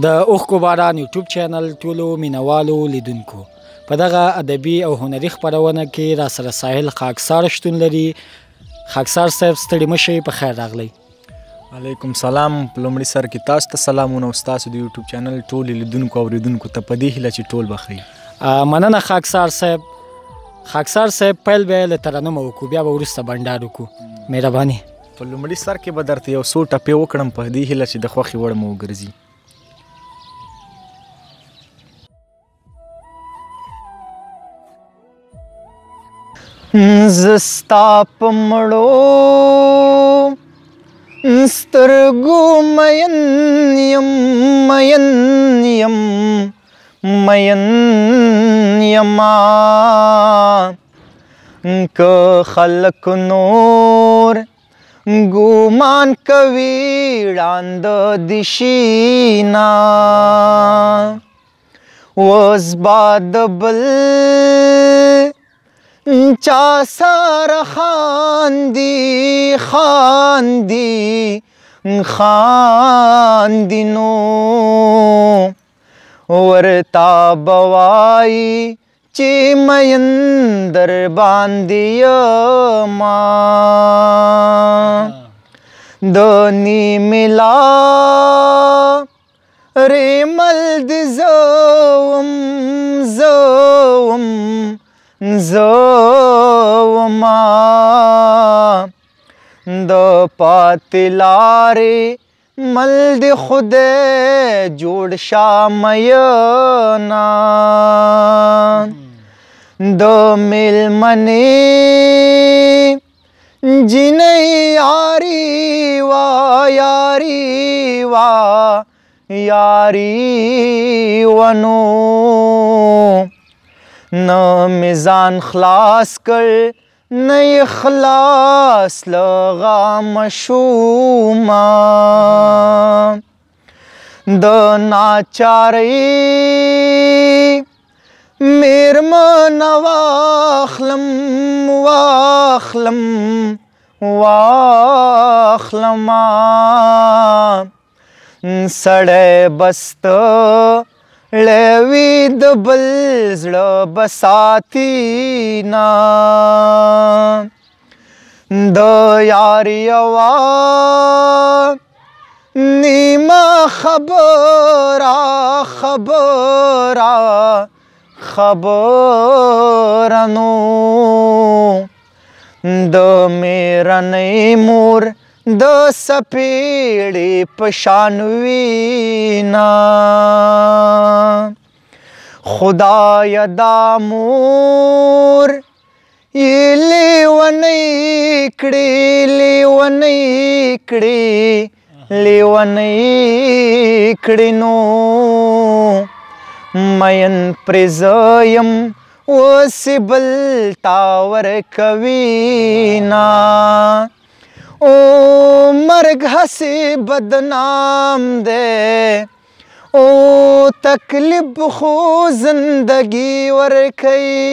د اوښکو باران یوټیوب چینل ټولو مینوالو لیدونکو په دغه ادبي او هنري خپرونه کې را سره ساحل خاکسار شتون لري. خاکسار صاحب، ستړي مه شئ، په خیر راغلی. علیکم سلام. په لومړي سر کې تاسو ته سلامونه او ستاسو د یوټیوب چینل ټولو لیدونکو او اورېدونکو ته، په دې هیله چې ټول به ښه وي. مننه خاکسار صاحب. خاکسار صاحب، پیل به له ترنمه وکړو، بیا به وروسته بنډار وکړو. مهرباني. په لومړي سر کې به درته یو څو ټپې وکړم، په دې هیله چې د خوښې وړ مو وګرځي. زه ستا په مړو سترګو مین یم، مین یم، مین یما. که خلک نور ګومان کوي ړاند دي شینا، اوس به د بل چا سره خاندي، خاندي، خاندي، نو ورته به وایي چې مین در باندې یما. د نیمې لارې مل دې زه وم، زه وم، زه وما. د پاتې لارې مل دې خدای جوړ شه مینا. د میلمنې جینۍ یاري وا، یاري وا، یاري ونو، نه مې ځان خلاص کړ، نه یې خلاص له غمه شومه. د ناچارۍ میرمنه واخلم، واخلم، واخلمه. سړی بسته لوي د بل زړه به ساتي نه. د یار یوه نیمه خبره، خبره، خبره نو د میرنۍ مور د سپېړې په شان وینا. خدای دا مور یې لیونۍ کړې، لیونۍ کړې، لیونۍ کړې، نو مین پرې زه یم، اوس بل تا ورکوي نه. او مرګ هسې بدنام دی، او تکلیف خو زندگی ورکوي.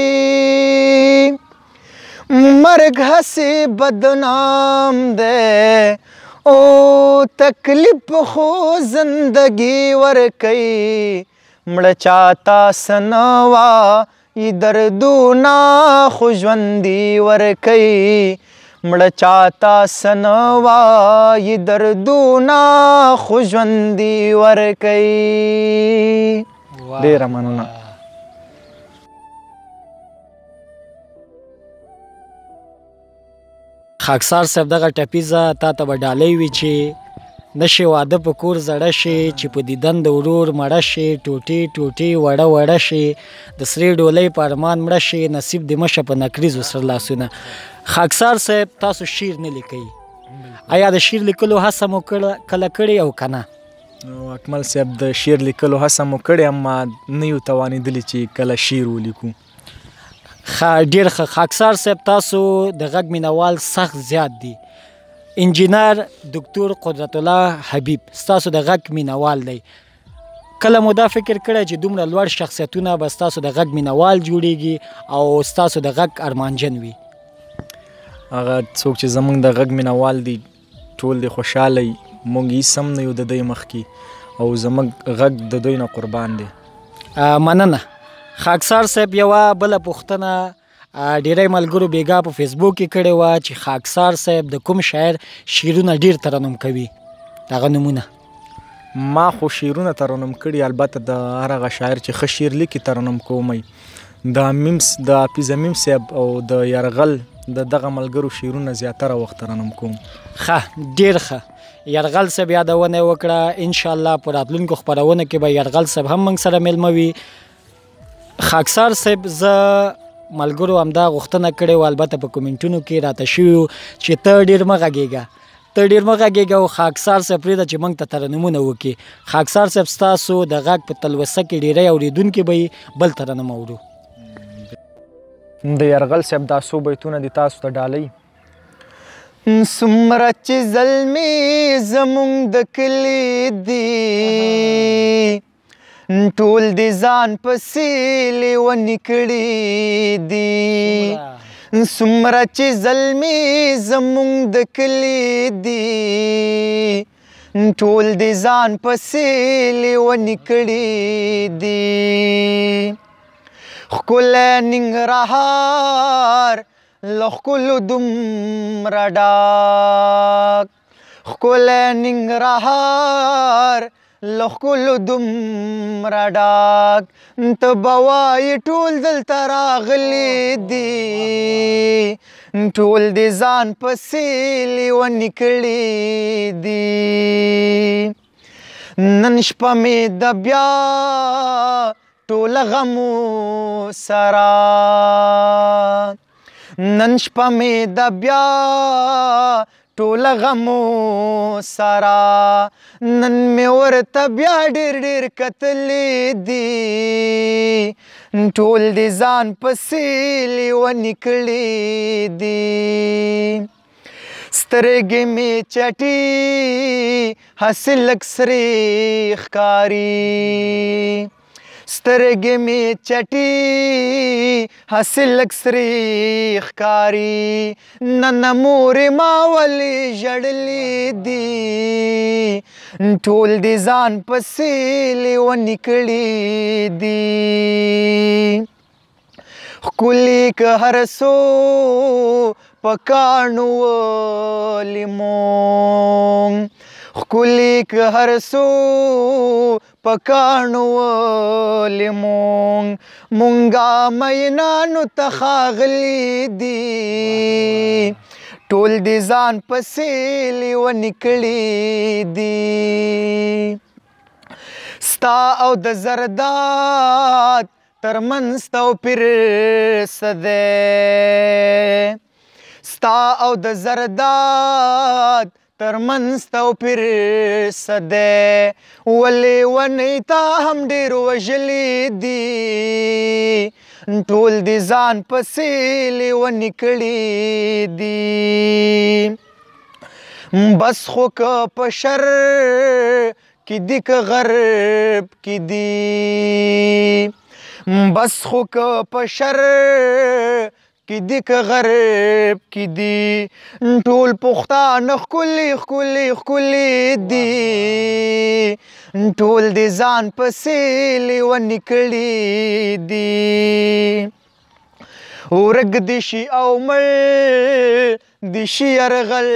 مرګ هسې بدنام دی، او تکلیف خو زندگی ورکوي. مړه چاته څه نه وایي دردونه، خو ژوندي ورکوي. مړه چاته څه نه وایي دردونه، خو ژوندي ورکوي. ډېره مننه. خاکسار صاحب، دغه ټپیزه تا ته به ډالۍ وي چې نشي واده په کور زړه شي، چې په دیدن د ورور مړه شي، ټوټې ټوټې وړه وړه شي، د سرې ډولۍ په ارمان مړه شي، نصیب دې مشه په نکریزو سره لاسونه. خاکسار صاحب، تاسو شعر نه لیکئ، آیا د شعر لیکلو هڅه مو کله کړې او که نه؟ اکمل صاحب، د شعر لیکلو هڅه مو کړې، اما نه یو توانېدلي چې کله شعر ولیکو. ښه، ډېر ښه. خاکسار صاحب، تاسو د غږ مینوال سخت زیات دي. انجینر دکتور قدرت الله حبیب ستاسو د غږ مینوال دی. کله مو دا فکر کړی چې دومره لوړ شخصیتونه به ستاسو د غږ مینوال جوړیږي او ستاسو د غږ ارمانجن وي؟ هغه څوک چې زمونږ د غږ مینوال دي، ټول دې خوشحاله وي. موږ هیڅ هم نه یو د دوی مخکې. او زموږ غږ د دوی نه قربان دی. مننه خاکسار صاحب. یوه بله پوښتنه ډیری ملګرو بیګا په فیسبوک کې کړې وه چې خاکسار صاحب د کوم شاعر شعرونه ډیر ترنم کوي، هغه نومونه. ما خو شعرونه ترنم کړي، البته د هر هغه شاعر چې ښه شعر لیکي ترنم کوم. د میمس، د حافظ امیم صاحب او د یرغل د دغه ملګرو شعرونه زیاتره وخت ترنم کوم. ښه، ډیر ښه. یرغل صاحب یادونه یې وکړه، انشاءالله په راتلونکو خپرونو کې به یرغل صاحب هم موږ سره میلمه وي. خاکسار صاحب، زه ملګرو همدا غوښتنه کړې وه، البته په کومنټونو کې راته شوي وو چې ته ډېر مه غږېږه، ته ډېر مه غږېږه او خاکسار صاحب پرېږده چې موږ ته ترنمونه وکړي. خاکسار صاحب، ستاسو د غږ په تلوسه کې ډېری اورېدونکي به یې بل ترنم اورو. د یرغل صاحب دا څو بیتونه دي تاسو ته ډالۍ. څومره چې زلمي زمونږ د کلي دي، ټول دې ځان پسې لیوني کړي دي. څومره چې زلمي زمونږ د کلي دي، ټول دې ځان پسې لیوني کړي دي. ښکلی ننګرهار له ښکلو دومره ډک، ښکلی ننګرهار له ښکلو دومره ډک، ته به وایې ټول دلته راغلي دي، ټول دې ځان پسې لیوني کړي دي. نن شپه مې د بیا ټول غمو سره، نن شپه مې د بیا ټول غمو سره، نن مې ورته بیا ډېر ډېر کتلي دي، ټول دې ځان پسې لیوني کړي دي. سترګې مې چټي هسې لږ سرې ښکاري، سترګې مې چټي هسې لږ سرې ښکاري، نن مورې ما ولې ژړلي دي، ټول دې ځان پسې لیوني کړي دي. ښکلي که هر څو په کاڼو ولي مونږ، ښکلي که هر څو په کاڼو ولي مونږ، مونږه مینانو ته ښاغلي دي، ټول دې ځان پسې لیوني کړي دي. ستا او د زرداد تر منځ توپیر څه دی، ستا او د زرداد تر منځ توپیر څه دی، ولې ونې تا هم ډېر وژلي دي، ټول دې ځان پسې لیوني کړي دي. بس خو که په شر کې دي که غرب کې دي، بس خو که په شر کې دي که غرب کې دي، ټول پښتانه ښکلي ښکلي ښکلي دي، ټول دې ځان پسې لیوني کړي دي. ورک دې شي او مړ دې شي یرغل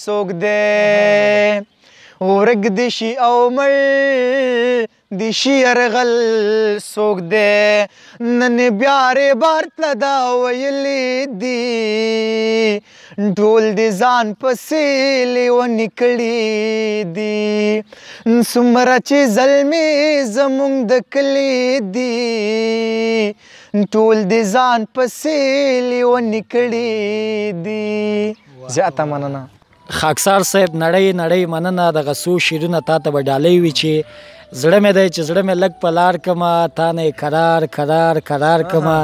څوک دی، ورک دې شي او مړ دې شي یرغل څوک دی، نن بیا ریبار تله دا ویلي دي، ټول دې ځان پسې لیوني کړي دي. څومره چې زلمي زمونږ د کلي دي، ټول دې ځان پسې لیوني کړي دي. زیاته مننه خاکسار صاحب، نړۍ نړۍ مننه. دغه څو شعرونه تا ته به ډالۍ وي چې زړه مې دی چې زړه مې لږ په لار کمه، تا نه یې کرار کرار کرار کمه،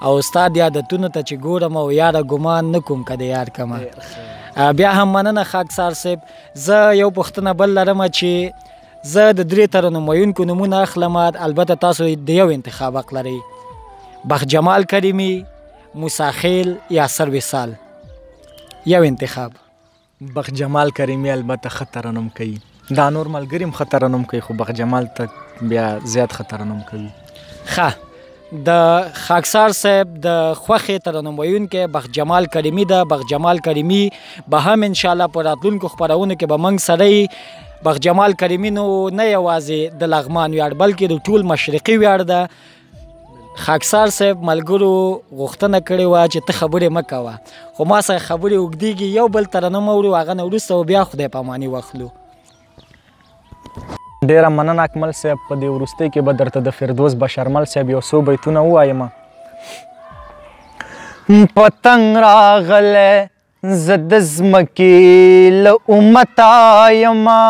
او ستا د عادتونو ته چې ګورم او یاره ګمان نه کوم که د یار کمه. بیا هم مننه خاکسار صاحب. زه یو پوښتنه بل لرم چې زه د درې ترنم ویونکو نومونه اخلم، البته تاسو د یو انتخاب حق لرئ، بخت جمال کریمي، موسی خیل یا سر وصال، یو انتخاب. بخت جمال کریمي البته ښه ترنم کوي. دا نور ملګري هم ښه ترنم کوي، خو بخت جمال ته بیا زیات ښه ترنم کوي. ښه، د خاکسار صاحب د خوښې ترنم ویونکی بخت جمال کریمي ده. بخت جمال کریمي به هم انشاءالله په راتلونکو خپرونو کې به موږ سره یي. بخت جمال کریمي نو نه یوازې د لغمان ویاړ بلکې د ټول مشرقي ویاړ ده. خاکسار صاحب ملګرو غوښتنه کړې وه چې ته خبرې مه کوه، خو ما سره خبرې اوږدېږي. یو بل ترنم اورو، هغه نه وروسته بیا خدای پاماني واخلو. ډېره مننه اکمل صاحب. په دې وروستۍ کې به درته د فردوس بشرمل صاحب یو څو بیتونه ووایم. پتنګ راغلی زه د ځمکې له امته یمه،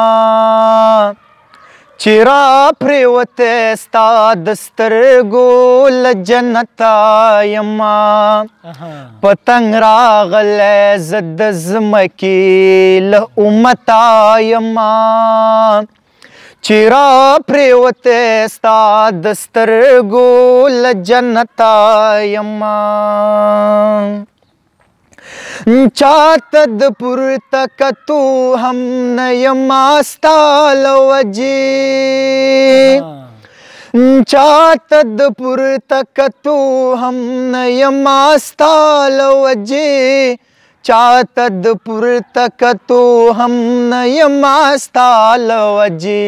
چې را پرېوتی ستا د سترګو له جنته یمه. پتنګ راغلی زه د ځمکې له امته یمه، چې را پرېوتی ستا د سترګو له جنته یمه. چاته د پورته کتو هم نه یمه ستا له وجې، چاته د پورته کتو هم نه یمه ستا له وجې، چاته د پورته کتو هم نه یمه ستا له وجې.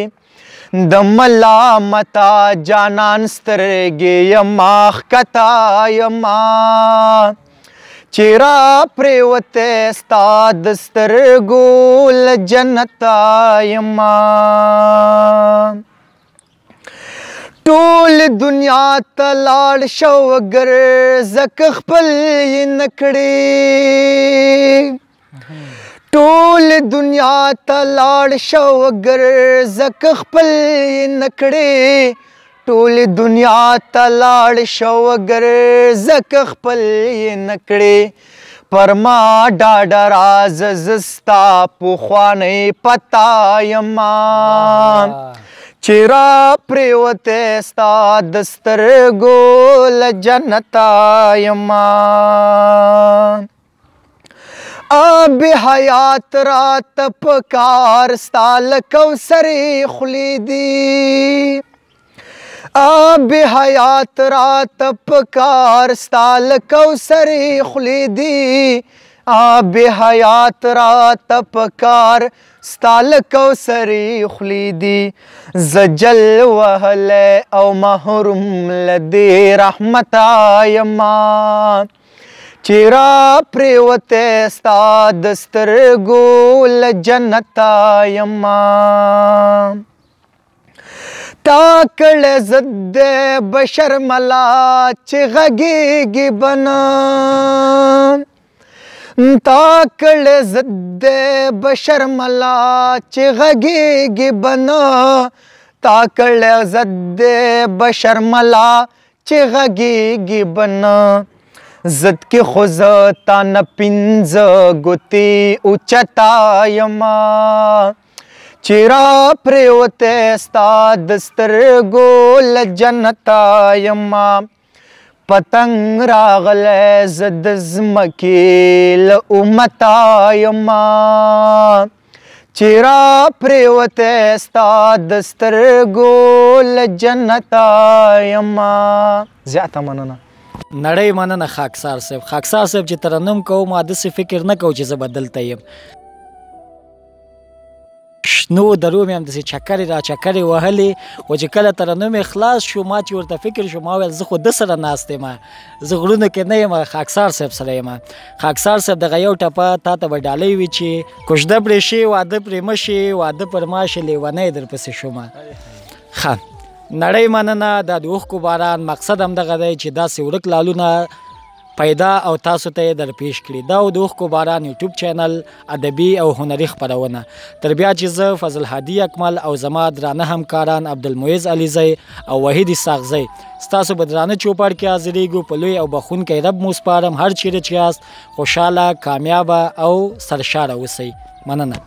د ملامتا جانان سترګې یمه ښکته یمه، چې را پرېوتی ستا د سترګو له جنته یمه. ټول دنیا ته لاړ شه وګرځه که خپل یې نه کړې، ټول دنیا ته لاړ شه وګرځه که خپل یې نه کړې، ټول دنیا ته لاړ شه وګرځه که خپل یې نه کړې. پر ما ډاډه راځه زه ستا پخوانۍ پتا یمه، چې را پرېوتی ستا د سترګو له جنته یمه. آب حیات راته پکار ستا له کوثرې خولې دي، آب حیات راته پکار ستا له کوثرې خولې دي، آب حیات راته پکار ستا له کوثرې خولې دي. زه جل وهلی او محروم له دې رحمته یمه، چې را پرېوتی ستا د سترګو له جنته یمه. تا کړی ضد دی بشر ملا چې غږېږي به نه، تا کړی ضد دی بشر ملا چې غږېږي به نه، تا کړی ضد دی بشر ملا چې غږېږي به نه. ضد کې خو زه تا نه پنځه ګوتې اوچته یمه، چې را پرېوتی ستا د سترګو له جنته یمه. پتنګ راغلی زه د ځمکې له امته یمه، چې را پرېوتی ستا د سترګو له جنته یمه. زیاته مننه. نړۍ مننه خاکسار صاحب. خاکسار صاحب چې ترنم کوم ما داسې فکر نه کوم چې زه به دلته یم. شنو درو مې همداسې چکرې را چکرې وهلې، خو چې کله ترنم یې خلاص شو ما چې ورته فکر شو ما ویل زه خو ده سره ناست یم، زه غرونو کې نه یم، خاکسار صاحب سره یم. خاکسار صاحب دغه یو ټپه تا ته به ډالۍ وي چې کوژده پرې شي واده پرې مه شي، واده پر ما شي لیونی درپسې شومه. ښه، نړۍ مننه. دا د اوښکو باران مقصد همدغه دی چې داسې ورک لالونه پیدا او تاسو ته یې درپیش کړي. دا د اوښکو باران یوټیوب چینل ادبي او هنري خپرونه. تر بیا چې زه فضل هادي اکمل او زما درانه همکاران عبدالمعز علیزی او وحید اسحاقزی ستاسو په درانه چوپړ کې حاضرېږو، په لوی او بخښونکی رب مو سپارم. هر چیرې چې یاست خوشحاله، کامیابه او سرشاره اوسئ. مننه.